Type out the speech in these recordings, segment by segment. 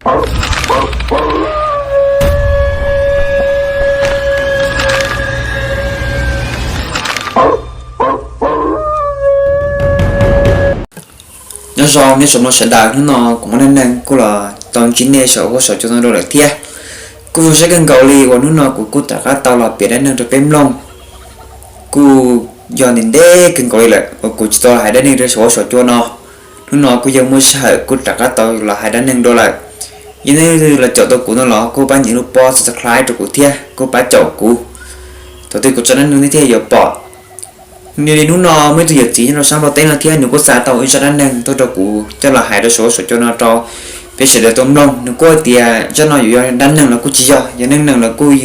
Nyob zoo nej tsoom mloog sawv daws, hnub no kuv muaj dab neeg kuj los tau ntsib nej saum huab saum cua no dua lawm thiab. Kuj zoo siab kawg nkaus li uas hnub no kuv kuj rov qab tau los piav dab neeg rau peb mloog. Kuj yog ntev ntev kawg nkaus li lawm uas kuv tsis tau los hais dab neeg rau saum huab saum cua no. Hnub no kuj yog muaj sij hawm kuj rov qab tau los hais dab neeg dua lawm. Yog nej los caum tau kuv no los kuj pab nias lub pob subscribe rau kuv thiab kuj pab caum kuv, thaum twg kuv tso dab neeg nej thiaj yuav pom. Yog li hnub no muaj ib tug yawm txiv nyob rau sab Nplog teb no thiab nws kuj xa tau ib zaj dab neeg tuaj rau kuv coj los hais rau saum huab saum cua no rau peb sawv daws tau mloog. Nws kuj hais tias zaj no yuav yog dab neeg los kuj tsis yog, yog neej neeg los kuj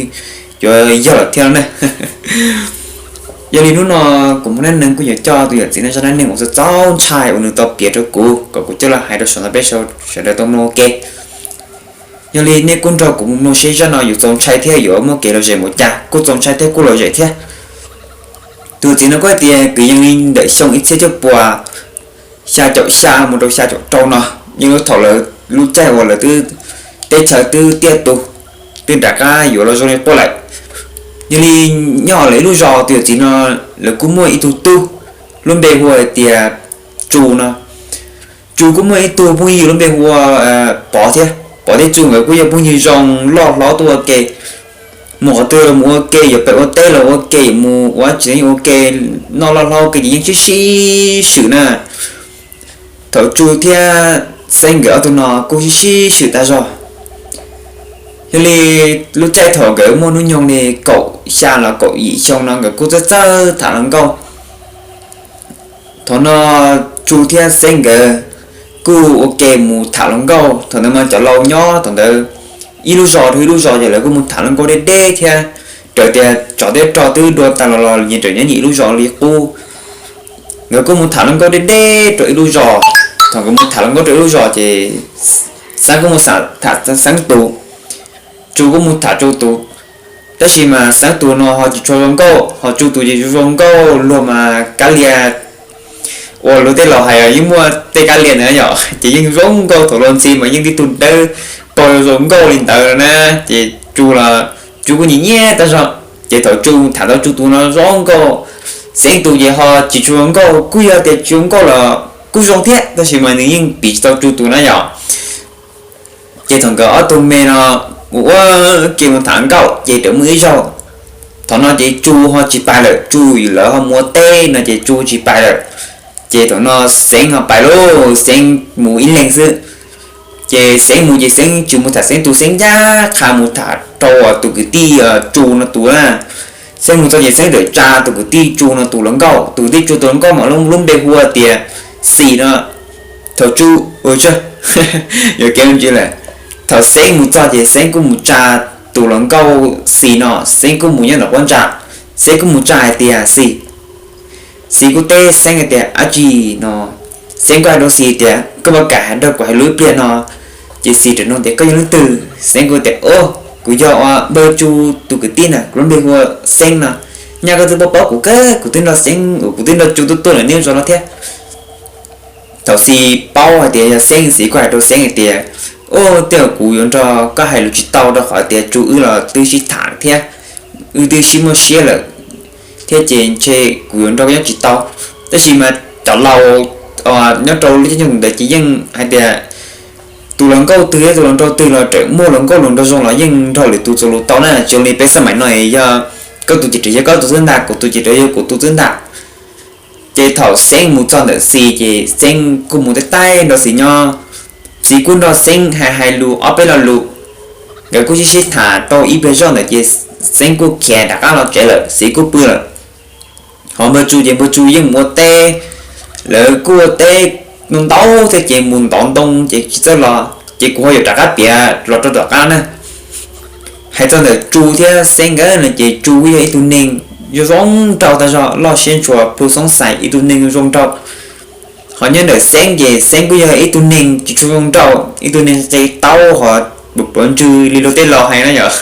yuav yog lawm thiab na. Yog li hnub no kuv muaj dab neeg kuj yuav coj tus yawm txiv no zaj dab neeg uas txaus ntshai uas nws tau piav rau kuv kom kuv coj los hais rau saum no peb sawv daws tau mloog ua ke. Yog li nej kuj nrog kuv mus mloog seb zaj no yuav txaus ntshai thiab yuav muaj kev lom zem mus cas, kuj txaus ntshai thiab kuj lom zem thiab. Tus yawm txiv no kuj hais tias kwv yees li ntawm xyoo ib txhiab cuaj puas xya caum xya mus rau xya caum rau no, yeej lub thaum lawv lub caij uas lawv twb teb chaws twb tiaj tus, twb nram qab yuav los zoo li quaj lawm. Yog li nyob lawv ib lub zos tus yawm txiv no lawv kuj muaj ib tug tub lub npe hu hais tias Tsu no. Tsu kuj muaj ib tug phooj ywg lub npe hu ua Pov thiab. Pov thiab Tsu nkawd kuj yog phooj ywg zoo loj hlob tuaj ua ke, mus qhov twg los mus ua ke, yuav pem ua teb los ua ke, yuav mus ua tsis ua ke, noj loj hlob ua ke ces yeej sib sib swm na. Thaum Tsu thiab Xeeb nkawd ob tug no kuj sib sib swm tag zog. Yog li lub caij thaum nkawd muaj hnub nyoog li kaum xya los kaum yim xyoo no nkawd kuj txawj txawj tham hluas nkauj. Thaum no Tsu thiab Xeeb nkawd kuj ua ke mus tham hluas nkauj. Thaum ntawd mas cov laus nyob thaum ntawd ib lub zos rau ib lub zos ces lawv kuj mus tham hluas nkauj deb deb thiab. Raws tias tsov thiab rog twb dua tas los los nyias raws nyob nyias ib lub zos li qub. Nkawd kuj mus tham hluas nkauj deb deb rau ib lub zos. Thaum nkawd mus tham hluas nkauj rau ib lub zos ces Xeeb kuj mus tham Xeeb tus, Tsu kuj mus tham Tsu tus. Tab sis mas Xeeb tus no ho tsis tshua zoo nkauj, ho Tsu tus ces zoo zoo nkauj luag mas kab lia uas luag tej laus hais yeej muaj tej kab lia ntawd yom, ces yeej zoo nkauj thaum luag ntxhi mas yeej tib tug dawb paug zoo nkauj li ntawd na. Ces Tsu los Tsu kuj nyiam nyiam tag zog. Ces thaum Tsu mus tham tau Tsu tus no zoo nkauj, Xeeb tus ces ho tsis tshua zoo nkauj, kuj yog tias tsis zoo nkauj los kuj zoo thiab, tab sis mas nws yeej piv tsis tau Tsu tus na yom. Ces thaum nkawd ob tug me no mus ua ke mus tham nkauj ces txawm muaj ib zaug, thaum no ces Tsu ho tsis pais lawm, Tsu lawv ho mus ua teb no ces Tsu tsis pais lawm. Ces thaum no Xeeb ho pais lauj, Xeeb mus ib leeg xwb. Ces Xeeb mus ces Xeeb tsis mus tham Xeeb tus, Xeeb ncaj qha mus tham rau tus kwv tij Tsu no tus na. Xeeb mus txog ces Xeeb txawm tsa tus kwv tij Tsu no tus hluas nkauj, tus kwv tij Tsu tus hluas nkauj mas lub npe hu ua tias Xis no. Thaum Tsu, yuam kev ntsis lawm, thaum Xeeb mus txog ces Xeeb kuj mus tsa tus hluas nkauj Xis no, Xeeb kuj mus nyob nram quab ntsa, Xeeb kuj mus tsa hais tias Xis. Xis kuj teb Xeeb hais tias dab tsi no. Xeeb kuj hais rau Xis tias koj puas kam hais rau kuv hais lus ib pliag no. Ces Xis txawm nug tias koj yog leej twg? Xeeb kuj tias o, kuv yog ua npawg Tsu tus kwv tij na, kuv lub npe hu ua Xeeb no. Nyaj koj twb paub paub kuv kawg, kuv twb nrog Xeeb, kuv twb nrog Tsu tuaj tuaj lawm neb zos no thiab. Thaum Xis paub hais tias yog Xeeb, Xis kuj hais rau Xeeb hais tias o, tej zaum kuv yuav nrog koj hais lus tsis tau rau qhov tias Tsu wb los twb sib tham thiab, wb twb sib muaj siab lawm thiab ces ntshe kuv yuav nrog koj nyob tsis tau. Tab sis mas cov laus nyob rau lub caij nyoog ntawd ces yeej hais tias tus hluas nkauj twg thiab tus hluas nraug twg los txawm muaj hluas nkauj hluas nraug zoo los yeej nrog lwm tus txuas lus tau na. Tsis zoo li peb xab maim no yog koj tus ces txawm yog koj tus xwb ntag, kuv tus ces txawm yog kuv tus xwb ntag. Ces thaum Xeeb mus txog ntawm Xis ces Xeeb kuj mus taij taij nrog Xis nyob. Xis kuj nrog Xeeb hais hais lus ob peb lo lus, nkawd kuj sib sib tham tau ib pliag zoj ntawd ces Xeeb kuj khiav rov qab los tsev lawm, Xis kuj pw lawm. Ho npawg Tsu ces npawg Tsu yeej mus ua teb, lawv kuj ua teb ntau thiab ces mus ntov ntoo ces tsis txawj los, ces kuv ho yuav rov qab piav los rau tom qab na. Hais txog ntawm Tsu thiab Xeeb nkawd no ces Tsu kuj yog ib tug neeg zoo zoo nraug tag zog, loj siab ntshua plhu xoob xais, ib tug neeg zoo zoo nraug. Ho nyob ntawm Xeeb ces Xeeb kuj yog ib tug neeg tsis tshua zoo nraug, ib tug neeg qe taub ho pluav ntswg li luag tej laus hais na yom.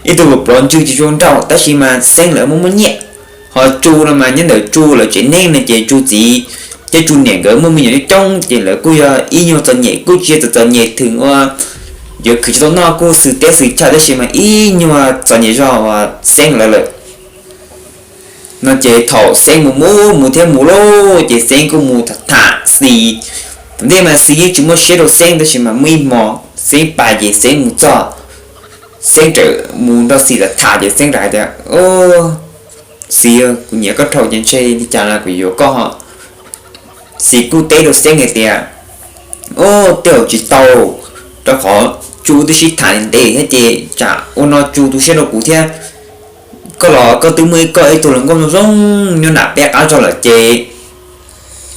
Ib tug pluav ntswg tsis tshua zoo nraug tab sis mas Xeeb lawv muaj muaj nyiaj. Ho Tsu no mas nyob ntawm Tsu lawv tsev neeg no ces Tsu txiv thiab Tsu niam nkawd muaj me nyuam coob coob ces lawv kuj yog ib nyuag txom nyem, kuj tsis yog txom txom nyem thwm uas yuav khwv tsis tau noj, kuj xwm teb xwm chaw tab sis mas ib nyuag txom nyem zog uas Xeeb lawv lawm. No ces thaum Xeeb mus mus mus thiab mus lauj, ces Xeeb kuj mus tham tham Xis. Thaum ntej mas Xis yeej tsis muaj siab rau Xeeb tab sis mas muaj ib hmo Xeeb pais ces Xeeb mus txog, Xeeb txawm mus nrog Xis tham tham ces Xeeb hais tias, Xis, kuv nyiam koj dhau ces ntshe li cas los kuv yuav koj ho. Xis kuj teb rau Xeeb hais tias, Ub, tej zaum tsis tau, rau qhov Tsu twb sib tham ntev thiab ces tsam ua no Tsu tu siab rau kuv thiab. Koj los koj twb muaj ib, koj ib tug hluas nkauj zoo zoo nyob nram peb qab zog lawm ces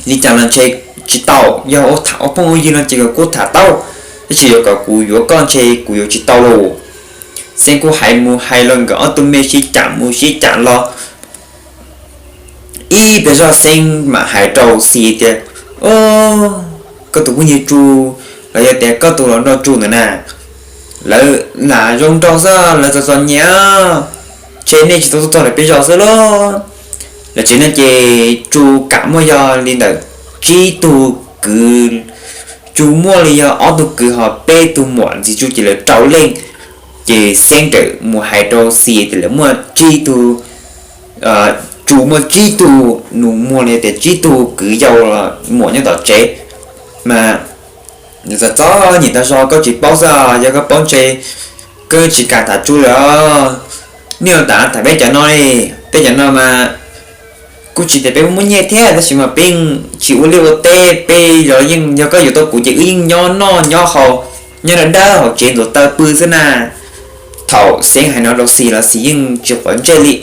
li cas los ntshe tsis tau, yog ua tham ua phooj ua ywg no ces kuv tham tau, tab sis yuav kom kuv yuav koj ntshe kuv yuav tsis tau lauj. Xeeb kuj hais mus hais los nkawd ob tug me sib cam mus sib cam los. Ib pliag zog Xeeb mam hais rau Xis tias, Koj tus phooj ywg Tsu, los yog tias koj tus hluas nraug Tsu ntawd na, lawv lam zoo nraug xwb, lawv txom txom nyem, ntshe nej tsis tau tuaj txog lawv peb zos xwb lauj. Lawv tsev no ces Tsu kam muaj yog li ntawm tsib tug kwv, Tsu muaj li yog ob tug kwv ho peb tug muam ntxiv Tsu ces lawv rau leej. Ces Xeeb txawm mus hais rau Xis tias lawv muaj tsib tug, Tsu muaj tsib tug nus muag los yog tias tsib tug kwv yau muam nyob tom tsev mas txom txom nyem tag zog, koj tsis paub xwb, yog koj paub ntshe koj tsis kam tham Tsu lawm. Nej ua tam tham peb cov no li, peb cov no mas kuj tsis tias peb muaj muaj nyiaj thiab tab sis mas peb yeej tsis ua liaj ua teb, peb yog yeej yog koj yuav tau kuv ces wb yeej nyob noj nyob haus, nyob dawb dawb hauv tsev ntxuav taw pw xwb na. Thaum Xeeb hais no rau Xis los Xis yeej tsis quav ntsej li.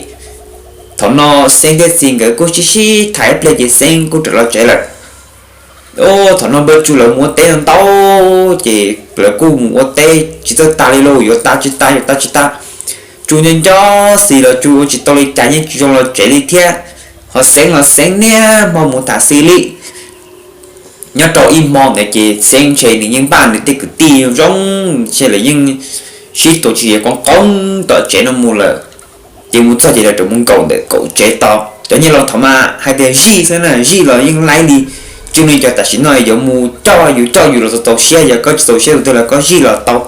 Thaum no Xeeb thiab Xis nkawd kuj sib sib tham ib pliag ces Xeeb kuj rov los tsev lawm. Thaum no npawg Tsu lawv mus ua teb ntau ces lawv kuj mus ua teb tsis txawj tas li lauj, yuav tas tsis tas, yuav tas tsis tas. Tsu nco nco Xis los Tsu ua tsis tau li cas, yeej tsis zoo los tsev li thiab. Ho Xeeb los Xeeb niaj hmo mus tham Xis li. Nyob rau ib hmo ntawd ces Xeeb ntshe nws yeej npaj nws tej kwv tij zoo, ntshe lawv yeej sib tuav tswv yim qoob qoob tom tsev no mus lawm. Ces mus txog ces lawv rov mus nkaum ntawm kaum tsev tos. Cov nyiaj los thaum mas hais tias zij xwb na, zij los yeej laib li. Tsis li cov tam sim no yuav mus coj yus coj yus los txaus txaus siab, yog koj tsis txaus siab tus twg los koj zij los tau.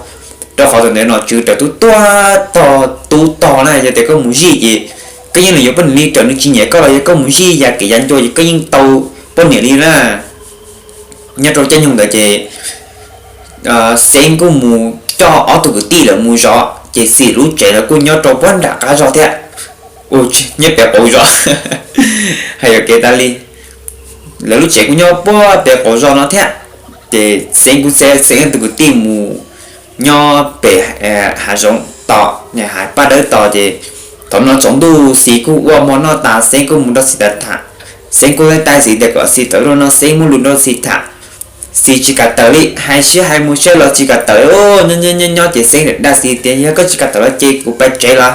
Rau qhov thaum ntawd nom tswv raws tub tuag tog, tub tog na, yog tias koj mus zij ces koj yeej los yuav poj niam li, raws nws tsis nyiam koj los yog koj mus zij ya kev ya ncua ces koj yeej tau poj niam li na. Nyob rau caij nyoog ntawd ces Xeeb kuj mus coj ob tug kwv tij lawv mus zov ces Xis lub tsev lawv kuj nyob rau puag nram qab zog thiab, nyob pem qaum zos. Hais yuam kev tas li, lawv lub tsev kuj nyob puag pem qaum zos no thiab. Ces Xeeb kuj xa Xeeb ob tug kwv tij mus nyob pem hav zoov tos, hav paj dawb tos ces thaum no tsaus ntuj Xis kuj ua hmo noj tas Xeeb kuj mus nrog Xis tham tham. Xeeb kuj teb Xis tias kom Xis tawm los no Xeeb muaj lus nrog Xis tham. Xis tsis kam tawm li, hais siab hais mus saib los tsis kam tawm li. Nyob nyob nyob ces Xeeb dag Xis tias yog koj tsis kam tawm los ces kuv pais tsev lawm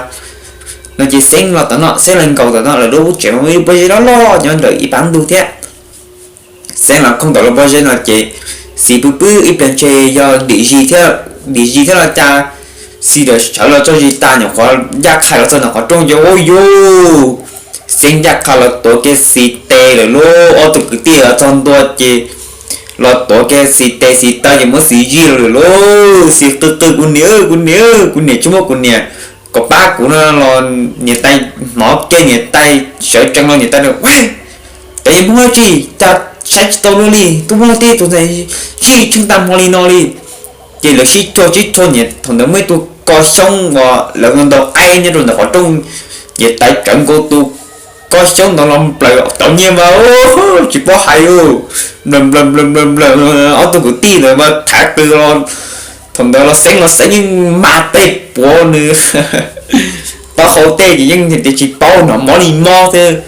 no ces Xeeb los tom no, Xeeb los nkaum tom no lawv lub tsev mas muaj ib pob zeb loj loj nyob ntawm ib pab ntug thiab. Xeeb los khooj tau lub pob zeb no ces Xis pw pw ib pliag ntshe yog dim zis thiab, dim zis thiab los cas, Xis tawm sawv los tso zis tas nyuam qhuav ncaj qha los txog ntawm qhov rooj ces ua yus, Xeeb ncaj qha los tuav kiag Xis tes lawm lauj. Ob tug kwv tij los txog ntua ces los tuav kiag Xis tes Xis taw ces muab Xis zij lawm lauj. Xis qw qw kuv niam, kuv niam, kuv niam tsis muaj kuv niam kom pab kuv no los niam tais hnov kiag niam tais sawv tsees los niam tais tias, Cov yawg Hmoob dab tsi cas saib tsis tau luaj li, tuaj muab tej tus ntxhais zij tsheej tag hmo li no li. Ces lawv sib cuag sib cuag niam, thaum ntawd muaj ib tug ko xyoob uas lawv ntaus qaib nyob rau ntawm qhov rooj, niam tais tsawv nkaus tus ko xyoob ntawd los nplawm cov nyiaj mas tsis paub hais li, nplawm nplawm nplawm nplawm nplawm, ob tug kwv tij ntawd mas thaiv qws los, thaum ntawd los Xeeb los Xeeb yeej mag tej puav nws taub hau tej ces yeej tias tsis paub, hnov mob li mob xwb.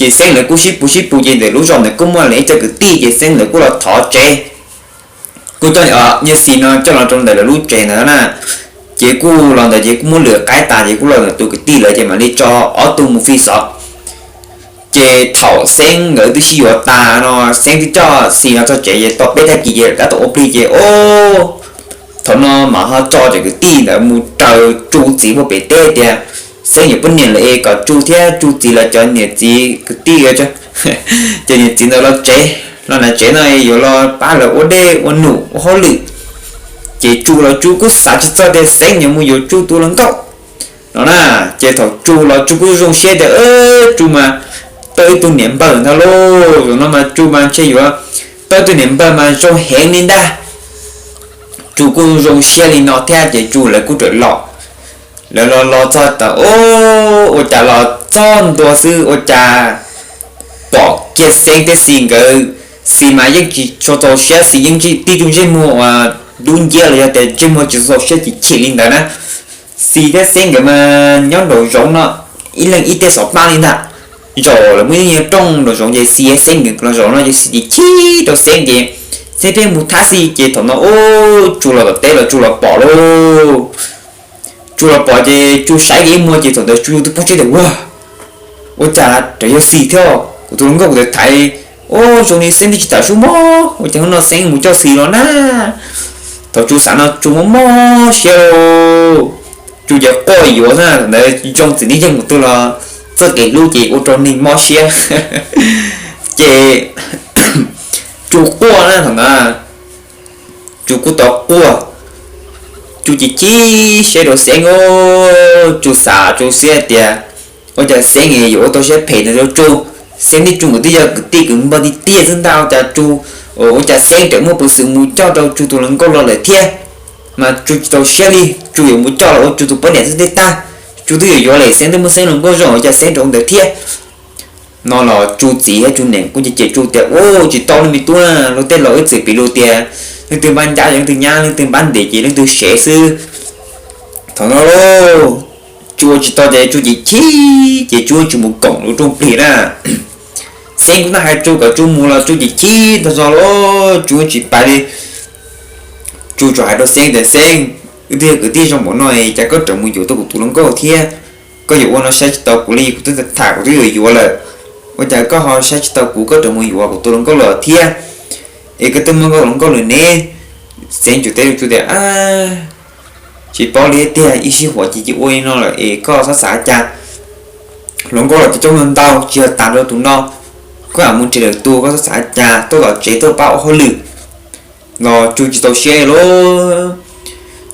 Ces Xeeb lawv kuj sib pus sib pus ces ntawm lub zos ntawd kuj muaj li ib co kwv tij ces Xeeb lawv kuj los thov tsev, kuj coj niam Xis no coj los rau ntawm lawv lub tsev ntawd na. Ces kuj los ntawd ces kuj muab lwm qaib tas ces kuj los ntawm tus kwv tij lawv ces mam li tso ob tug mus fi xov. Ces thaum Xeeb nkawd twb sib yuav tas no, Xeeb twb coj Xis no txog tsev ces tau peb tag kis ces tab tom ua plig ces o, thaum no mas ho tso cov kwv tij ntawd mus raws Tsu txiv puag pem teb tias Xeeb yuav poj niam lawm es kom Tsu thiab Tsu txiv lawv cov niam txiv kwv tij, cov niam txiv ntawd los tsev. los nram tsev no yuav los pab lawv ua dej ua num ua hauj lwm. Ces Tsu los Tsu kuj xav tsis txog tias Xeeb yuav mus yuav Tsu tus hluas nkauj no na. Ces thaum Tsu los Tsu kuj zoo siab tias Tsu mas tau ib tug niam npawg ntag lauj, zaum no mas Tsu mas ntshe yuav tau ib tug niam npawg mas zoo heev li ntag. Tsu kuj zoo siab li no thiab ces Tsu lawv kuj rawm los. Lawv los los txog tas, ua cas los txog ntua xwb ua cas pom kiag Xeeb thiab Xis nkawd. Xis mas yeej tsis tshua txaus siab, Xis yeej tib tug ntsej muag uas dub nciab los yog tias ntsej muag tsis txaus siab chim chim li ntawd na. Xis thiab Xeeb nkawd mas nyob nraum zoov no, ib leeg ib tej xov paj li ntag. Zaum lawv muaj ib nyuag rooj nraum zoov ces Xis thiab Xeeb nkawd los zaum no ces Xis chim chim rau Xeeb ces Xeeb pheej mus thab Xis ces thaum no ub Tsu los tom teb los Tsu los pom lauj. Tsu los pom ces Tsu saib kiag ib muag ces thaum ntawd Tsu twb paub tseeb tias ua, ua cas raws yog Xis thiab, kuv tus hluas nkauj kuv tau thaiv, ub zoo li Xeeb twb tsis tham sub mob, ua cas hnub no Xeeb mus coj Xis los na. Thaum Tsu xav no Tsu mob mob siab lauj. Tsu ces quaj yuav xwb na, thaum ntawd zoo txim neej yeej mus twg los txoj kev hlub ces ua rau neeg mob siab. Ces Tsu quaj na thaum ntawd, Tsu kuj tau quaj. Tsu chim chim siab rau Xeeb, Tsu xav Tsu siab tias ua cas Xeeb yuav ua tau siab phem ntawd rau Tsu. Xeeb thiab Tsu nkawd twb yog kwv tij kwv npawg tiag tiag xwb ntag, ua cas Tsu, ua cas Xeeb tseem muaj peev xwm mus coj rau Tsu tus hluas nkauj los lawm thiab. Mas Tsu tsis txaus siab li, Tsu yuav mus coj los ua Tsu tus poj niam xwb thiab tag. Tsu twb yuav yuav lawm, Xeeb twb muaj Xeeb hluas nkauj zoo, ua cas Xeeb rau ntawd thiab. No los Tsu txiv thiab Tsu niam kuj cem Tsu tias ua tsis tau li me tub na, luag tej laus ib txwm piv lus tias leej twg npab ncab ces leej twg nyab, leej twg npab ntev ces leej twg sev xwb. Thaum no lauj, Tsu ua tsis tau ces Tsu chim chim ces Tsu tsis mus koom lub rooj plig na. Xeeb kuj tau hais Tsu kom Tsu mus los Tsu chim chim tag zog lauj, Tsu tsis pais li. Tsu tsuas hais rau Xeeb tias Xeeb, wb twb yog kwv tij zoo npaum no cas koj tseem mus yuav tau kuv tus hluas nkauj thiab. Koj yuav ua no saib tsis tau kuv li, kuv twb tham kuv twb yuav yuav lawm, ua cas koj ho saib tsis tau kuv koj tseem mus yuav kuv tus hluas nkauj lawm thiab? Es koj twb muaj nkauj hluas nkauj lawm ne. Xeeb tsuas teb rau Tsu tias tsis paub li tiag, ib sij huam ces cia ua li no lawm es koj txhob xav cas. Hluas nkauj los coob coob ntau ntau, tsis yog tas rau tus no, koj mam mus nrhiav lwm tus, koj txhob xav cas, tuaj tom tsev tuaj pab ua hauj lwm. Los Tsu tsis txaus siab li lauj,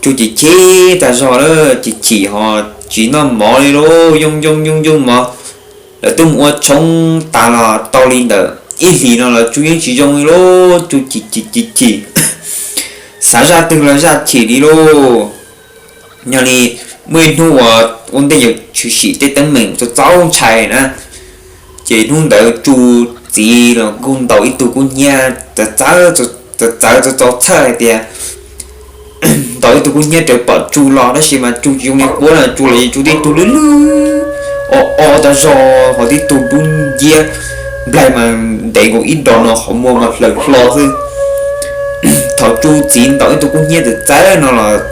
Tsu chim chim tag zog lawm, chim chim ho tsis noj mov li lauj, yooj yooj yooj yooj mov. Lawv twb mus ua tshoob tas los tau li ntawm ib hlis no los Tsu yeej tsis zoo li lauj, Tsu chim chim chim chim, xav zaj twg los zaj chim li lauj. Yog li muaj ib hnub uas ua ntej yuav tshwm sim tej teeb meem txaus txaus ntshai na, ces hnub ntawd Tsu txiv los kuj ntaus ib tug kub hnyiab txawv txawv txaus txhawj hais tias ntaus ib tug kub hnyiab raws pom Tsu los, tab sis mas Tsu tsis zoo li qub na, Tsu los yeej Tsu tib tug lwj lwj o o tag zog, ho tib tug dub nciab nplaig mas ntev nkaus ib dos no, qhov muag mas hlaws hlo xwb. Thaum Tsu txiv ntaus ib tug kub hnyiab txawv txawv no los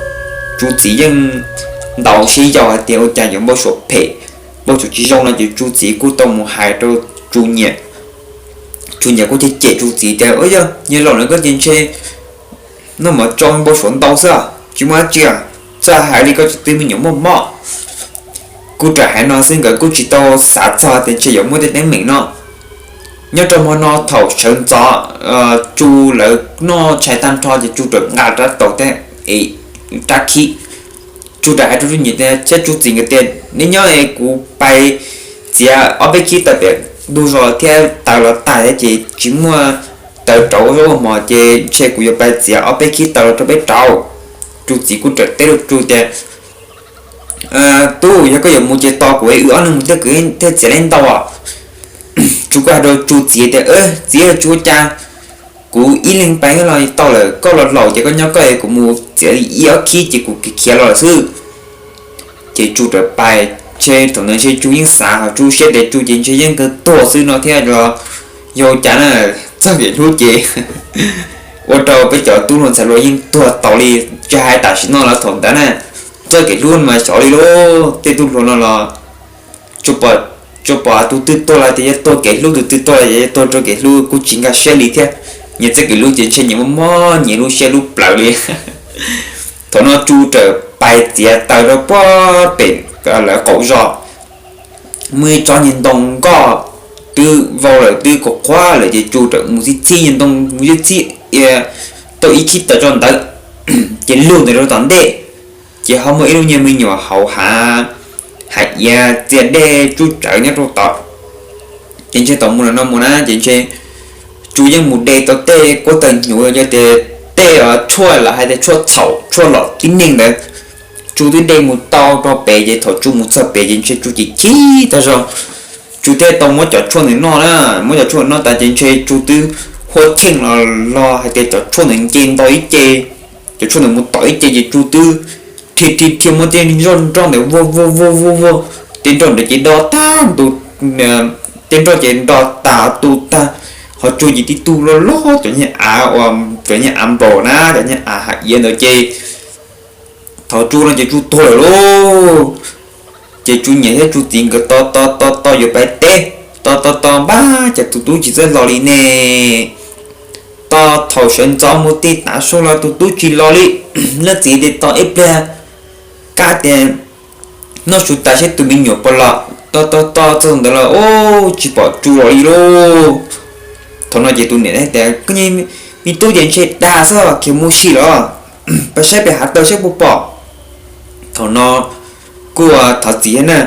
Tsu txiv yeej ntaus siab yau hais tias ua cas yuav npau suav phem, npau suav tsis zoo no ces Tsu txiv kuj tau mus hais rau Tsu niam. Tsu niam kuj cem cem Tsu txiv tias, Yog niag laus lawm koj ces ntshe noj mov tsau npau suav ntau xwb, tsis muaj dab tsi, txawj hais li koj tsis twb me nyuam muaj mob. Kuj raws hais no xwb, nkawd kuj tsis tau xav txog tias ntshe yuav muaj tej teeb meem no. Nyob rau hmo no thaum sawv ntxov Tsu lawv noj tshais tag nrho ces Tsu rawm nqa rab taus thiab rab khib. Tsu rawm hais rau Tsu niam thiab Tsu txiv nkawd tias, Nej nyob es kuv pais txiav ob peb khib taws pem ntug zos thiab, taws los tag thiab ces tsis muaj taws rauv ua zaub ua mov ces ntshe kuv yuav pais txiav ob peb khib taws los rau peb rauv. Tsu txiv kuj rawm teb rau Tsu tias, Tub, yog koj yuav mus ces tos kuv es wb ob leeg mus thiaj kwv thiaj txiav li ntau. Tsu kuj hais rau Tsu txiv tias, Txiv, tsis ua cas, kuv ib leeg pais los tau lawm, koj los laus ces koj nyob koj es kuv mus txiav ib ob khib ces kuv khiav los lawm xwb. Ces Tsu rawm pais, ntshe thaum ntawd ntshe Tsu yeej xav hos Tsu siab tias Tsu ces ntshe yeej kawg tuag xwb no thiab los yog cas na. Txoj kev hlub ces ua rau peb cov tub hluas ntxhais hluas yeej tuag taus li, tsis hais tam sim no los thaum ntawd na. Txoj kev hlub mas xyov li lauj, tej tub hluas no los tsuas pom tus twg tuag los tias yog tuag kev hlub, tus twg tuag los tias yog tuag rau kev hlub, kuj tsis nkag siab li thiab. Nyias txoj kev hlub ces ntshe nyias muaj mob nyias lub siab lub plawv li. Thaum no Tsu rawm pais txiav taws rau puag pem lawv qaum zos, muaj ib tsob niag ntoo nkoj twb vau lawm twb qhuav qhuav lawm ces Tsu txawm mus txhib txhib ntoo mus txhib txhib tau ib khib taws rau ntawd, ces lug ntawd rau tom ntej, ces ho muaj ib lub nyuag me nyuam hauv hav, hav iav txias dej tsub tsawv nyob rau tod. Ces ntshe thaum mus no mus na ces ntshe Tsu yeej mus de tau tej kuab taws hnyuv yog tias tej tshuaj los hais tias tshuaj txhaum tshuaj lom tib neeg ntawd, Tsu twb de mus tau rau pem ces thaum Tsu mus txog pem ces ntshe Tsu chim chim tag zog. Tsu thiaj tau muab cov tshuaj ntawd noj na, muab cov tshuaj ntawd noj tas ces ntshe Tsu twb huab cheej los los hais tias cov tshuaj ntawd nce nto ib ce, cov tshuaj ntawd mus tom ib ce ces Tsu twb rhia rhia rhia muab tej nroj nroj ntawd vuag vuag vuag vuag vuag, tej nroj ntawd ces do tag ntu, tej nroj ces do tas tu tag, ho Tsu ces tib tug loj loj cov nyuag av uas cov nyuag av nplaum na cov nyuag av hav iav ntawd ces thaum Tsu no ces Tsu tuag lawm lauj. Ces Tsu niam thiab Tsu txiv nkawd tos tos tos tos yuav pais teb, tos tos tos npaj cas tus tub tsis txawj los li ne. Tos thaum sawv ntxov mus txog tav su los tus tub tsis los li. Leej txiv tias tos ib pliag, kab tias noj su tas saib tus me nyuam puas los. Tos tos tos txog ntawd los ub tsis pom Tsu los li lauj. Thaum no ces tus niam tias, me tub ces ntshe dag xwb, khiav mus sim los, pab saib pem hav taws saib puas pom. Thaum no kuj thov txim thiab na,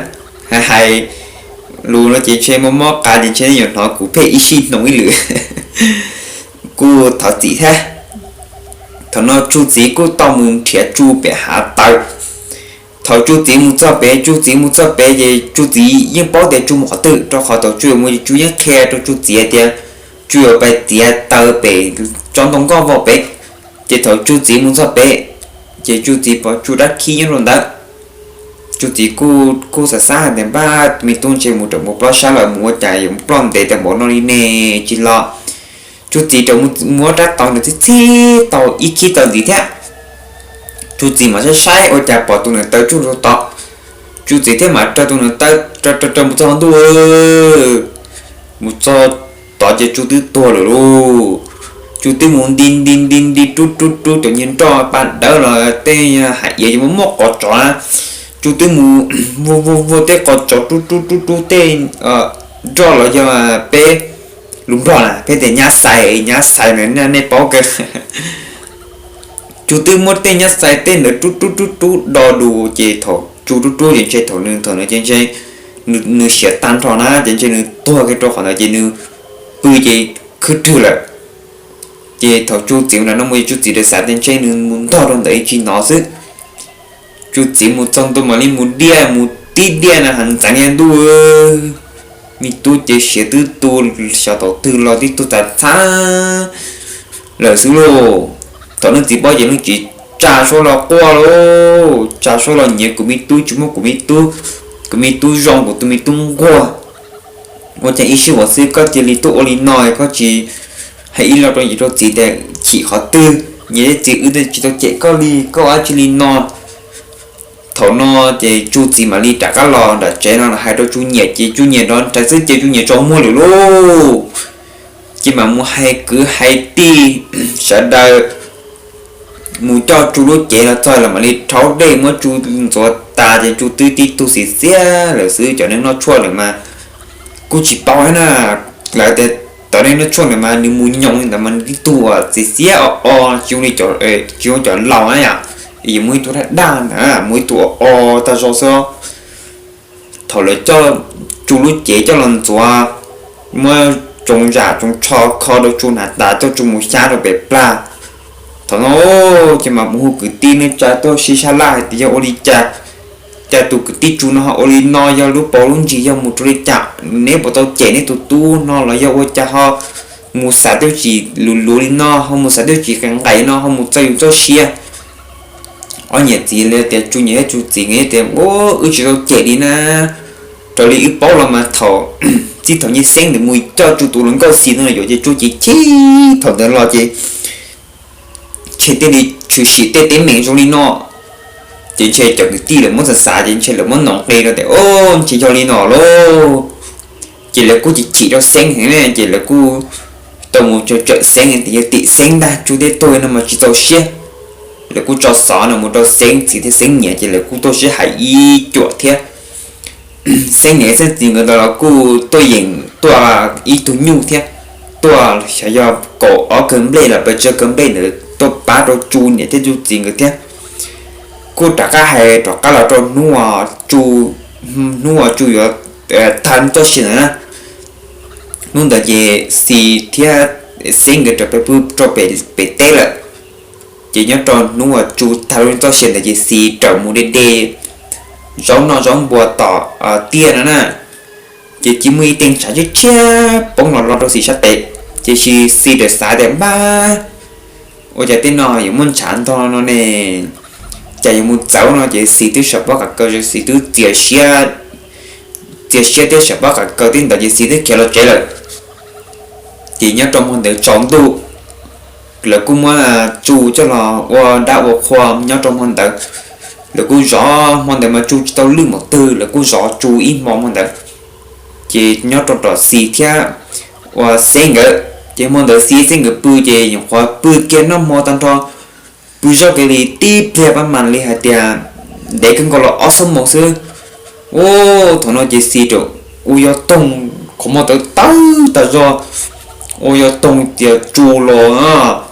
hais hais lus no ces ntshe mob mob qa ces ntshe nej yuav hnov kuv pheej ib sij hnoos ib lwm, kuj thov txim thiab. Thaum no Tsu txiv kuj tau mus nrhiav Tsu pem hav taws. Thaum Tsu txiv mus txog pem, Tsu txiv mus txog pem ces Tsu txiv yeej paub tias Tsu mus qhov twg, rau qhov thaum Tsu yuav mus ces Tsu yeej qhia rau Tsu txiv tias Tsu yuav pais txiav taws pem tsob ntoo nkoj vau pem. Ces thaum Tsu txiv mus txog pem, ces Tsu txiv pom Tsu dab khib nyob rau ntawd. Tsu txiv kuj xav xav hais tias npaj tus me tub ntshe mus raws mus ploj sab lawm, mus ua cas yuav ploj ntev tau npaum no li ne, tsis los. Tsu txiv raws muab rab taus ntawd txhib txhib tau ib khib taws ntxiv thiab. Tsu txiv mam saib saib ua cas pom tus niam taws tsuj rau tod. Tsu txiv thiaj mam raws tus niam taws raws raws mus txog ntuj, mus txog tod ces Tsu twb tuag lawm lauj. Tsu twb mus nti nti nti nti rub rub rub cov niag nroj pa dawb los tej hav iav yuav muaj muaj qos tsov na. Tsu twb mus vuag vuag vuag tej qos tsov rub rub rub rub tej nroj los yog peb lus Nplog na peb tias nyab xais, nyab xais na nej paub kawg. Tsu twb muab tej nyab xais tej ntawd rub rub rub rub do dus ces thaum Tsu rub rub ces ntshe thaum nws thaum ntawd ces ntshe nws siav tag nrho na ces ntshe nws tuag kiag rau qhov ntawd ces nws pw ces khwb rwg lawm. Ces thaum Tsu txiv mus nram no mus ces Tsu txiv daws xav tias ntshe nws mus ntog rau ntawd tsis hnov xwb. Tsu txiv mus txog ntua mam li mus diaj mus tib diaj na ha ntxeev niag ntuj, me tub ces siav twb tu, xyov thaum twg los twb tuag tas txhab lawm xwb lauj. Thaum leej txiv paub ces leej txiv tsa suab los quaj lauj, tsa suab los nyiav kuv me tub, tsis muab kuv me tub, kuv me tub zoo kuv tus me tub nquag. Ua cas ib sij huam xwb koj cia li tuaj ua li no, koj tsis hais ib lo rau niam rau txiv tias chim qhov twg, niam thiab txiv wb tsis tau cem koj li, koj ua dab tsi li no. Thaum no ces Tsu txiv mam li rov qab los nram tsev no hais rau Tsu niam ces Tsu niam nrov nraiv xwb ces Tsu niam tsaus muag lawm lauj. Ces mam mus hais kwv hais tij sawv daws mus coj Tsu lub cev los txog los mam li rhaub dej muab Tsu ntxuav tas ces Tsu twb tib tug xiv xiab lawm xwb. Cov neeg noj tshuaj ntawd mas kuj tsis paub thiab na, lawv tias cov neeg noj tshuaj ntawd mas nws mus nyoos li ntawd mas nws tib tug xiv xiab o o, tsis zoo li, tsis zoo cov laus na yom, yuav muaj ib tug daj daj na, muaj ib tug o o tag zog xwb. Thaum lawv coj Tsu lub cev coj los ntxuav, muab tsoos zam tsoos tsho kho rau Tsu hnav tas coj Tsu mus xyab rau pem plag. Thaum no ces mam mus hu kwv tij neej tsa tuaj sib sab laj hais tias yog ua li cas, cas tus kwv tij Tsu no ho ua li no, yog lub paus lub ntsis yog mus rau li cas, neb puas tau cem neb tus tub no los yog ua cas ho mus xav twj tsis luv luv li no, ho mus xav twj tsis qees nqaim no, ho mus txawj yus txoj sia. Ob niam txiv li tias Tsu niam thiab Tsu txiv nkawd tias, wb tsis tau cem li na. Raws li wb paub los mas thaum txij thaum Nyiaj Xeeb ntawd mus coj Tsu tus hluas nkauj xis no yuav ces Tsu ces chim thaum ntawd los ces ntshe thiaj li tshwm sim tej teeb meem zoo li no. Ces ntshe cov kwv tij lawv muab xav xav ces ntshe lawv muab ntaus nqi rau tias, o, ntshe yog li no lauj. Ces lawv kuj chim chim rau Xeeb heev ne, ces lawv kuj tau mus tsawm Xeeb tias yog tim Xeeb ntag Tsu thiaj tuag no mas tsis txaus siab. Lawv kuj tso xov no mus rau Xeeb txiv thiab Xeeb niam ces lawv kuj tuaj sib hais ib cuam thiab. Xeeb niam Xeeb txiv nkawd ntawd los kuj tuaj yeem tuaj ib tug nyuj thiab, tuaj xyov yog kaum ob kawg nplej los pes tsawg kawg nplej ntawd tuaj pab rau Tsu niam thiab Tsu txiv nkawd thiab. Kuj rov qab hais rov qab los rau hnub, hnub uas Tsu yuav tag txoj sia ntawd na. Hnub ntawd ces Xis thiab Xeeb nkawd rau pem, rau pem teb lawm. Ces nyob rau hnub uas Tsu tag lub txoj sia ntawd ces Xis rawm mus de de zaub noj zaub npua tom tiaj no na. Ces cia muaj ib teeg ntshav tshiab tshiab poob los lo rau Xis sab tes. Ces Xis, Xis rawm xav tias npab, ua cas tej no yuav muaj ntshav ntog no ne, cas yuav mus txawv no ces Xis twb sawv pob qav kaws, Xis twb txias siab, txias siab thiab sawv pob qav kaws tib ntawd ces Xis twb khiav los tsev lawm. Ces nyob rau hmo ntawd tsaus ntuj, lawv kuj muab Tsu coj los ua dab ua qhua nyob rau hmo ntawd. Lawv kuj zov hmo ntawd mas Tsu tsis tau lwj mus twg, lawv kuj zov Tsu ib hmo hmo ntawd. Ces nyob rau tom Xis thiab uas Xeeb nkawd, ces hmo ntawd Xis Xeeb nkawd pw ces nyuam qhuav pw kiag noj hmo tag nrho, pw zoj kiag li tib pliag pab mam li hais tias ntev kawg nkaus los ob xuab moos xwb. Ua thaum no ces Xis rawm ua yog toog, qhov muag tawv tawv tas zog, ua yog toog tias Tsu los,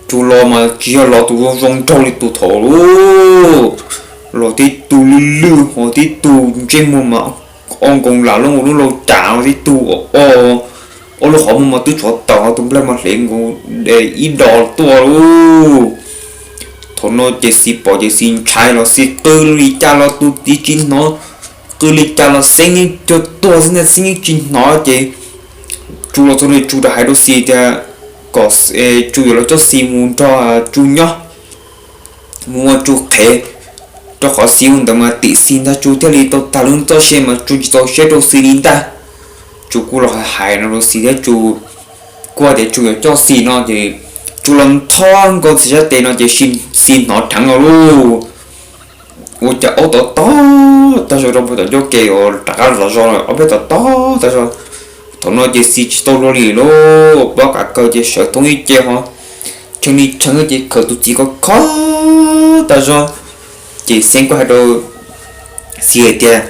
Tsu los mas tsis yog los tus zoo zoo nraug li tus thaum ub, los tib tug lwj lwj ho tib tug ntsej muag mas o nkoos lam loj ua lub lau cas, tib tug o, ob lub qhov muag mas twb tshuav taws, tus nplaig mas hle nkaus ib do tuaj lauj. Thaum no ces Xis pom ces Xis ntshai los Xis qw li cas los tus txiv tsis hnov, qw li cas los Xeeb yeej cuag tuag xwb ntag, Xeeb yeej tsis hnov ces Tsu los txog li Tsu rov hais rau Xis tias kom Tsu yuav los coj Xis mus nrog Tsu nyob, mus ua Tsu qhev, rau qhov Xis ua ntawd mas tim Xis ntag Tsu thiaj li tau tag lub txoj sia mas Tsu tsis txaus siab rau Xis li ntag. Tsu kuj los hais no rau Xis thiab Tsu kuj hais tias Tsu yuav coj Xis no ces Tsu los ntho nkaus Xis sab tes no ces Xis hnov dheev los lauj. Ua cas ob tog tog tag zog rau puag tom ncauj ke uas rov qab los zov zog ob peb tog tog tag zog. Thaum no ces Xis tsis tau luag li lauj, pob qav kaws ces sawv thoob ib ce ho tshee li tshee ces khawm tus txiv khov kho tag zog. Ces Xeeb kuj hais rau Xis hais tias,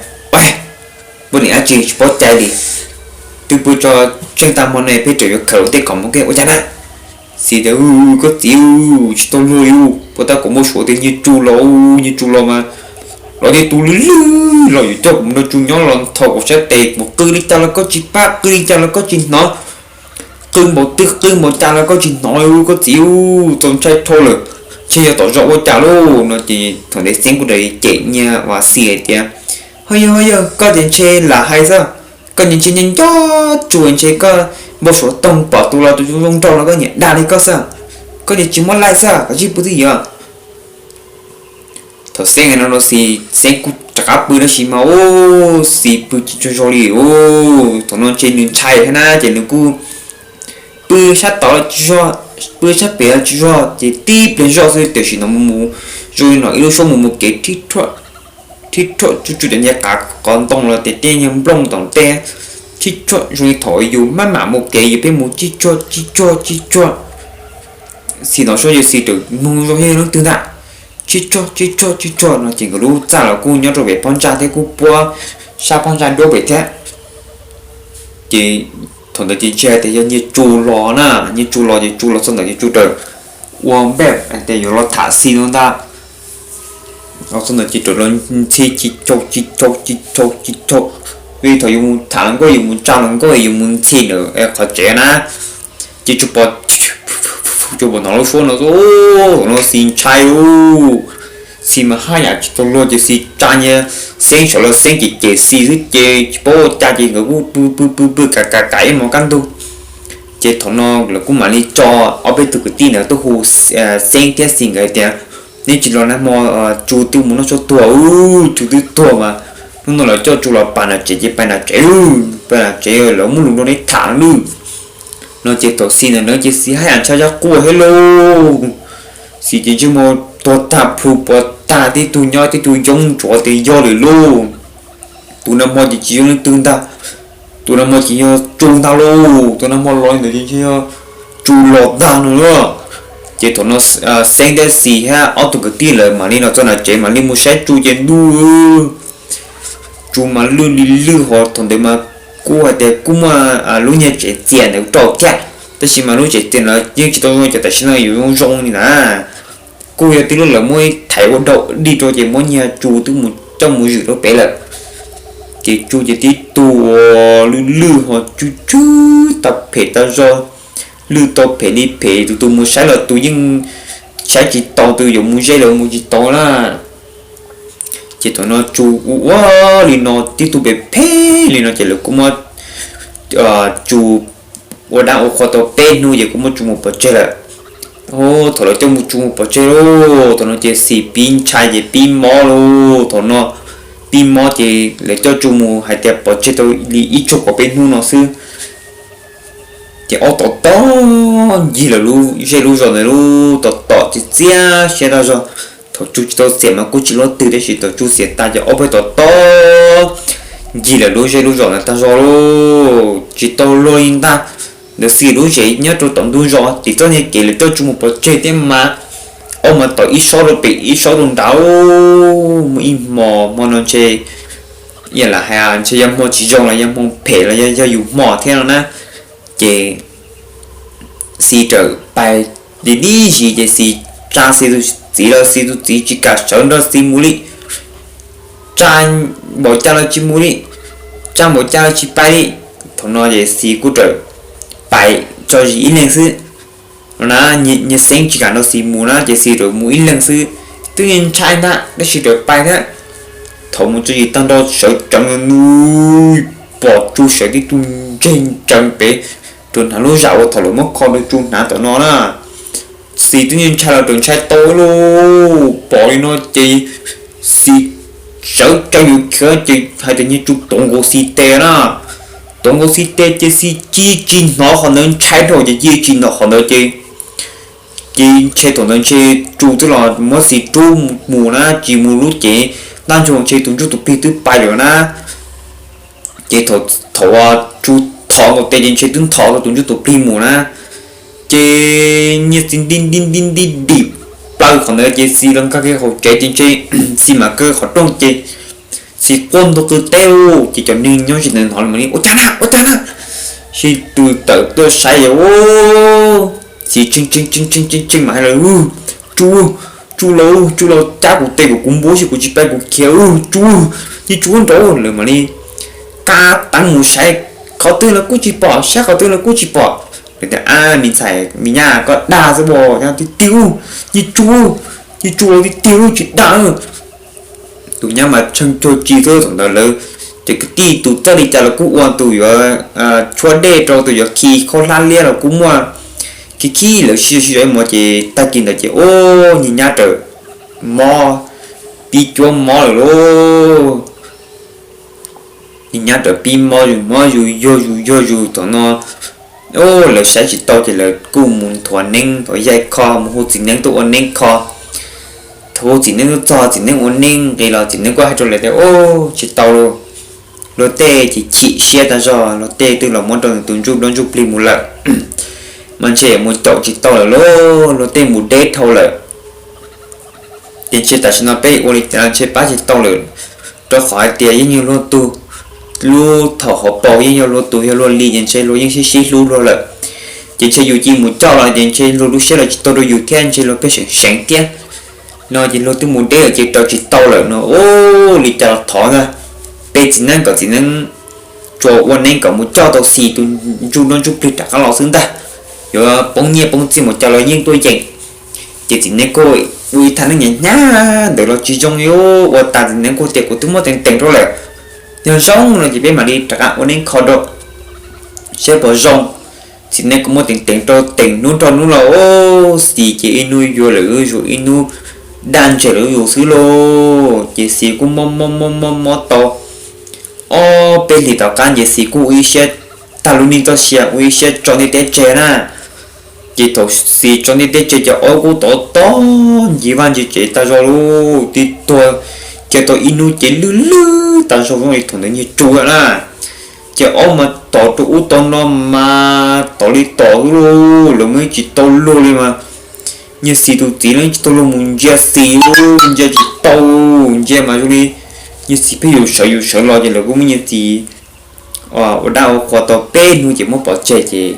Poj niam dab tsi tsis paub cai li, twb pw tso tsheej tag hmo no peb tseem yuav khawm ua ntej kom mus ke ua cas na? Xis tias, Koj txiv, tsis tau luag li, puas tab kuv muab suav tias nyias Tsu los, nyias Tsu los mas los tib tug lwj lwj los yuav coj kuv mus nrog Tsu nyob los ntho kuv sab tes, kuv qw li cas los koj tsis pab, qw li cas los koj tsis hnov, qw npaum twg qw npaum cas los koj tsis hnov, koj txiv, txaus ntshai dhau lawm, ntshe yog tom zos ua cas lauj. No ces thaum ntawd Xeeb kuj raws li cem nyias uas Xis hais tias, Ho yog, ho yog, koj ces ntshe lam hais xwb, koj ces ntshe nco nco Tsu, ntshe koj npau suav toog pom tus los tus zoo zoo nraug los koj nyiam dag li koj xwb, koj ces tsis muab laij xwb, koj tsij pw twj ywm. Thaum Xeeb hais no rau Xis, Xeeb kuj rov qab pw tab sis mas ub, Xis pw tsis tsaug zog li ub. Thaum no ntshe nws ntshai thiab na ces nws kuj pw sab tod los tsis zog, pw sab pem los tsis zog ces tib pliag zoj xwb tiam sis no mus zoo li no ib lub suab mus mus kev rhib rhuaj tsuj tsuj cov ncej qav qos ntoo los tias tej nyuag nplooj tom tej tshib tsuag zoo li thaum yus maj mam mus kev yus pheej mus tsib tsuag tsib tsuag tsib tsuag. Xis hnov suab ces Xis txawm nug zoo li leej twg ntag, tsib tsuag tsib tsuag tsib tsuag no ces nkawd lub txaj los kuj nyob rau pem phab ntsa thiab kuj puab sab phab ntsa duab pem thiab. Ces thaum ntawd ces ntsia tias yog nyias Tsu los na, nyias Tsu los ces Tsu los txog ntawd ces Tsu txawm ua npej tias yuav los tham Xis no ntag. Los txog ntawd ces txawm los ntxhi ci caug ci caug ci caug ci caug, vim thaum yus mus tham hluas nkauj yus mus tsa hluas nkauj yus mus ntxhi ntawm qhov tsev na, ces Tsu pom, Tsu pom hnov lub suab no, no Xis ntshai ub. Xis mas haj yam tsis tau luag ces Xis tsa nyias Xeeb sawv los Xeeb cem cem Xis xwb ces tsis paub ua cas ces nkawd kuj pw pw pw pw kam kam kam ib hmos kaj ntug. Ces thaum no lawv kuj mam li tso ob peb tug kwv tij ntawd tuaj hu Xeeb thiab Xis nkawd tias, Neb tsis los nag hmo Tsu twb mus noj tshuaj tuag, Tsu twb tuag mas hnub no lawv coj Tsu los pais nram tsev ces pais nram tsev, pais nram tsev lawv muaj lus nrog neb tham lawm. No ces thaum Xis ntawd ces Xis haj yam ntshai zaj quaj thiab lauj. Xis ces ntsej muag tuag tag plhu pov tag, tib tug nyob tib tug yoob ntsuav tias yog lawm lauj. Tus nag hmo ces tsis yog leej twg ntag, tus nag hmo ces yog Tsu ntag lauj. Tus nag hmo los li ntawd ces ntshe yog Tsu los ntag no lauj. Ces thaum no Xeeb thiab Xis thiab ob tug kwv tij lawv mam li los txog nram tsev mam li mus saib Tsu ces ntuj, Tsu mas lwj li lwj ho thaum ntawd mas kuj hais tias kuj muaj lub nyuag tsev txias ntawd rau thiab, tab sis mas lub tsev txias ntawd yeej tsis tau zoo cov tam sim no yuav zoo zoo li na. Kuj yog tib lub lawv muab thaiv ua dog dig rau ces muab nyuag tsu twb mus coj mus zwm rau pem lawm. Ces tsu ces tib tug uas lwj lwj ho tsw tsw tau phem tau zog, lwj tau phem li phem, tus tus mus saib los tus yeej saib tsis taus, tus yuav mus ze los mus tsis tau na. Ces thaum no tsu ua ua li no tib tug phem phem li no ces lawv kuj muab tsu ua dab ua qhua tau peb hnub ces kuj muab tsu mus pov tseg lawm. Thaum lawv coj mus tsu mus pov tseg lauj, thaum no ces Xis pib ntshai ces pib mob lauj. Thaum no pib mob ces lawv coj tsu mus hais tias pov tseg tau li ib tsug kaum peb hnub no xwb. Ces ob tom tom ncig lawm lub zej lub zos ntawd lauj, tom tom txias txias siab tag zog. Thaum tsu tsis tau xiam mas kuj tsis luaj twg, tab sis thaum tsu xiam tas ces ob peb tom tom ncig lawm lub zej lub zos ntawd tag zog lauj, tsis tau luag li ntag. Ntawd Xis lub zos nyob rau tom ntug zos tim txoj niag kev lawv coj tsu mus pov tseg thiab mas, ob mas tom ib sob rau pem ib sob rau nrad. Muaj ib hmo, hmo no ntshe, lam hais ntshe yog hmo tsis zoo los yog hmo phem los yog yog yus hmo thiab no na. Ces Xis rawm pais li dib zis ces Xis tsa Xis tus txiv los Xis tus txiv tsis kam sawv nrog Xis mus li. Tsa npaum cas los tsis mus li, tsa npaum cas los tsis pais li. Thaum no ces Xis kuj rawm pais tso zis ib leeg xwb. No na, niag Xeeb tsis kam nrog Xis mus na ces Xis rawm mus ib leeg xwb. Twb yeej ntshai ntag tab sis rawm pais thiab. Thaum mus tso zis tag nrho sawv tsees nws pom tsu sawv tib tug ntseg ntsees pem rau hnav lub zam uas thaum lawv muab kho rau tsu hnav tom no na. Xis twb yeej ntshai los rawm ntshai tau lauj, pom li no ces Xis sawv tsees yuav khiav ces hais tias niag tsu tuav nkaus Xis tes na. Tuav nkaus Xis tes ces Xis cia tsis hnov qhov ntawd, ntshai dhau ces cia tsis hnov qhov ntawd ces, ces ntshe thaum ntawd ntshe tsu twb los muab Xis rub mus na, tsis mus lub cev ntaj ntsug ntshe tus ntsuj tus plig twb pais lawm na. Ces thaum tsu thov nkaus tes ces ntshe twb nthos tau tus ntsuj tus plig mus na. Ces niag Xis nti nti nti nti dim plaws qhov ntawd ces Xis los nkag kiag hauv tsev ces ntshe Xis mam kaw qhov rooj ces Xis quaj ntu qw teb lauj. Ces cov neeg nyob ze ntawd hnov mas li ua cas na, ua cas na, sib tw tawm tuaj saib os. Xis tshee tshee tshee tshee tshee mas hais lawm, tsu, tsu lauj, tsu lauj, cab kuv tes kom kuv npuab seb kuv tsis pais kuv khiav, tsu, yeej tsu nraud. Lawv mam li qab teeb mus saib qhov twg los kuj tsis pom, saib qhov twg los kuj tsis pom. Lawv tias, ab, me ntxhais me nyab, koj dag xwb os, tiag tiag, yeej tsu, yeej tsu tiag tiag, tsis dag. Tus nyab mas tshee cuag tsi xwb. Thaum ntawd lawv cov kwv tij tus txawj li cas los kuj ua, tus yuav tshuab dej rau, tus yuav khi khaub hlab liab los kuj muaj. Khib khib lawv sib zog sib zog ib hmos ces tag kis ntawd ces ub, niag nyab rawm mob, pib cuab mob lawm lauj. Niag nyab rawm pib mob zus mob zus yog zus yog zus. Thaum no lawv saib tsis tau ces lawv kuj mus nthuav neeb, nthuav yaig kho, mus hu txiv neeb tuaj ua neeb kho. Thaum hu txiv neeb tuaj txog, txiv neeb ua neeb nqis los txiv neeb kuj hais rau lawv tias, ub, tsis tau lauj, luag tej ces chim siab tag zog, luag tej twb los muab rau nws tus ntsuj nplooj ntsuj plig mus lawm, mas ntshe mus caum tsis tau lawm lauj, luag tej mus deb dhau lawm. Ces ntshe tam sim no peb ua li cas ntshe pab tsis tau lawm, rau qhov hais tias yeej yog luag tug, lub thaum hauv paus yeej yog luag tug, yog luag li ces ntshe luag yeej sib sib hlub luag lawm. Ces ntshe yus cia mus coj los ces ntshe luag lub siab los tsis tau rau yus thiab, ntshe luag pheej seev seev thiab. No ces luag twb mus deb lawm ces raws tsis tau lawm no, ub, li cas los thov ntag, peb txiv neeb kom txiv neeb tsuas ua neeb kom mus coj tau Xis tus ntsuj nruab ntsuj plig rov qab los xwb ntag, yuav poob nyiaj poob txiaj mus cas los yeej tuaj yeem. Ces txiv neeb kuj ua ib thaj neeb hnyav hnyav ntawd los tsis zoo li, ua tas txiv neeb kuj tias kuv twb muab teev teev rau lawm, yog zoo no ces peb mam li rov qab ua neeb kho rau saib puas zoo. Txiv neeb kuj muab teev teev rau, teev hnub nrog hnub los, Xis ces ib hnub yuag lawm zuj zus, ib hnub daj ntseg lawm zuj zus xwb lauj. Ces Xis kuj mob mob mob mob mob tau ob peb hlis tom qab ces Xis kuj ua ib siab tag lub neej txoj sia, ua ib siab tso ntiaj teb tseg na. Ces thaum Xis tso ntiaj teb tseg ces ob kuj tov tov ncig vaj ncig tsev tag zog lauj, tib tuag, cia tau ib hnub ces lwj lwj tag zog zoo li thaum ntawd niag tsu na. Ces ob mas tov rau ub tau no mas tov li tov xwb lauj, lawv muab tsis tau luag li mas. Niag Xis tus txiv los tsis tau luag mus ntsia Xis lauj, ntsia tsis tau, ntsia mas zoo li niag Xis pheej yus sawv yus sawv los ces lawv kuj muab niag Xis ua dab ua qhua tau peb hnub ces muab pov tseg ces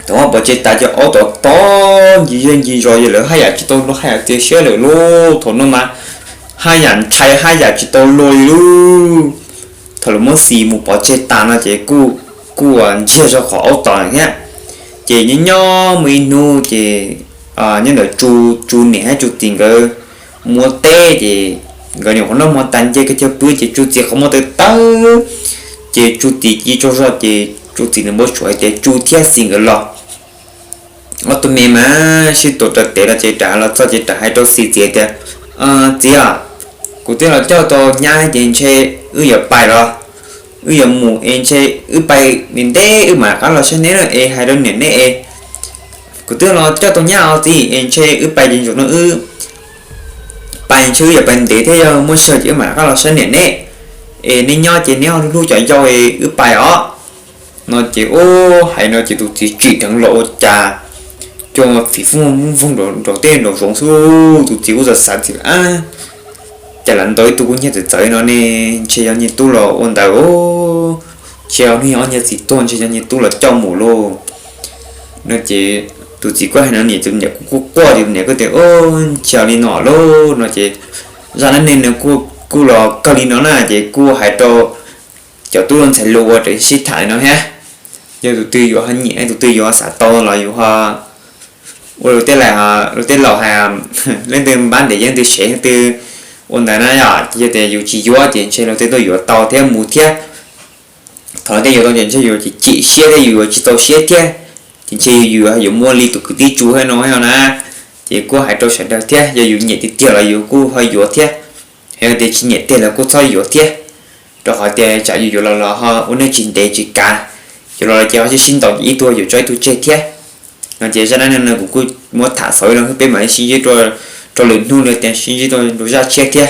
thaum muab pov tseg tas ces aub tom tom ncig zej ncig zos ces lawv haj yam tsis tau luag haj yam tias siab lawm lauj. Thaum no mas haj yam ntshai haj yam tsis tau luag li lauj. Thaum lawv muab xis mus pov tseg tas no ces kuj, kuj ntsiag zog qhov aub tom thiab. Ces nyob nyob muaj ib hnub ces nyob ntawm Tsu, Tsu niam thiab Tsu txiv nkawd mus ua teb ces nkawd nyuam qhuav noj hmo tag nce kiag chaw pw ces Tsu txiv qhov muag tawv tawv ces Tsu txiv cia tsaug zog ces Tsu txiv nws npau suav hais tias Tsu thiab xis nkawd los ob tug me mas sib tuav raws tes los ces rov los txog ces rov hais rau xis txiv tias, Txiv, kuv twb los coj tau nyab ces ntshe wb yuav pais los, wb yuav mus es ntshe wb pais ntev ntev wb mam rov qab los saib neb na es hais rau niam neb es. Kuv twb los coj tau nyab os txiv es ntshe wb pais ces zaum no wb pais ntshe wb yuav pais ntev thiab yog muaj sij hawm ces wb mam rov qab los saib niam neb es neb nyob ces neb ho hlub hlub cov yau es wb pais os. No ces ub hais no ces tus txiv tsim dheev los ua cas cua fim fooj voog nraum tej nraum zoov xwb. Tus txiv kuj xav xav tias, Cas lam ntaus ib tug kuv nyiag txawv txawv no ne, ntshe yog niag tub los ua ntawd, ntshe yog niag ob niag txiv tuag ntshe yog niag tub los coj mus lauj. No ces tus txiv kuj hais no niam, tus niam kuj quaj quaj ces tus niam kuj tias, Ntshe yog li no lauj. No ces zaj dab neeg no kuj los kawg li no na ces kuj hais rau cov tub ntxhais hluas uas raws sib tham no thiab. Yog tus twg yuav ho nyiam, tus twg yuav xav tau los yus ho ua luag tej laus hais, leej twg npab ntev yeej twg sev leej twg ua ntawd na yom. Ces yog tias yus tsis yuav ces ntshe luag tej tuaj yuav tau thiab mus thiab. Thaum luag tej yuav tau ces ntshe yus tsis cim siab thiab yus yuav tsis txaus siab thiab, ces ntshe yus yuav muaj li tus kwv tij Tsu thiab no na. Ces kuj hais rau sawv daws thiab, yog yus nyiam tiag tiag los yus kuj ho yuav thiab, yog tias tsis nyiam tiag los kuj txhob yuav thiab. Rau qhov tias tsam yus yuav los los ho ua neej tsis ntev tsis kav, yuav los los ces ho sib sib ntaus ces ib tug yuav tso ib tug tseg thiab. No ces zaj dab neeg no kuv kuj muab tham xaus li no xwb, peb mam li sib ntsib rau lwm hnub li tias sib ntsib rau zaj tshiab thiab.